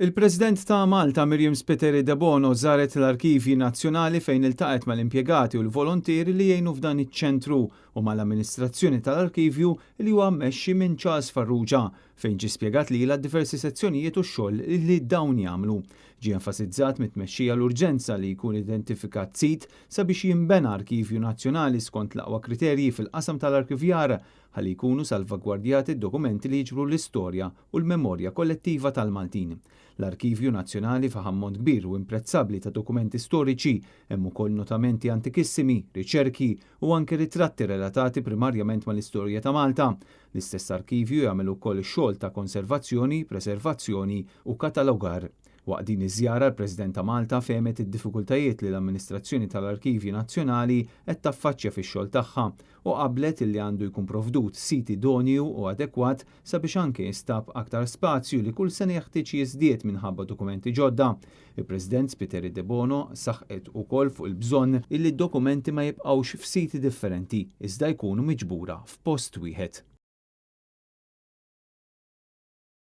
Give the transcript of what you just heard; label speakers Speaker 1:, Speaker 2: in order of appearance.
Speaker 1: Il-President ta' Malta Myriam Spiteri Debono żaret l-Arkivji Nazzjonali fejn iltaqgħet mal-impjegati u l-volontieri li jgħinu f'dan iċ-ċentru u mal-amministrazzjoni tal-arkivju li huwa mmexxi minn Charles Farrugia fejn ġie spjegat lilha diversi sezzjonijiet u x-xogħol li dawn jagħmlu. Ġie enfasizzat mit-tmexxija l-urġenza li jkun identifikat sit sabiex jinbena arkivju nazzjonali skont l-aqwa kriterji fil-qasam tal-arkivjar ħalli jkunu salvagwardjati d-dokumenti li jiġbru l-istorja u l-memorja kollettiva tal-Maltin. L-Arkivju Nazzjonali fih ammont kbir u imprezzabbli ta' dokumenti storiċi, hemm ukoll notamenti antikissimi, riċerki u anke ritratti relatati primarjament mal-istorja ta' Malta. L-istess arkivju jagħmel ukoll xogħol ta' konservazzjoni, preservazzjoni u katalogar. Waqt din iż-żjara l-President ta' Malta fehmet id-diffikultajiet li l-amministrazzjoni tal-Arkivji Nazzjonali qed taffaċċja fix-xogħol tagħha u qablet li għandu jkun provdut sit idonju u adekwat sabiex anke jinstab aktar spazju li kull sena jeħtieġ jiżdied minħabba dokumenti ġodda. Il-President Spiteri Debono saħqet ukoll fuq il-bżonn illi d-dokumenti ma jibqgħux f'siti differenti iżda jkunu miġbura f'post wieħed.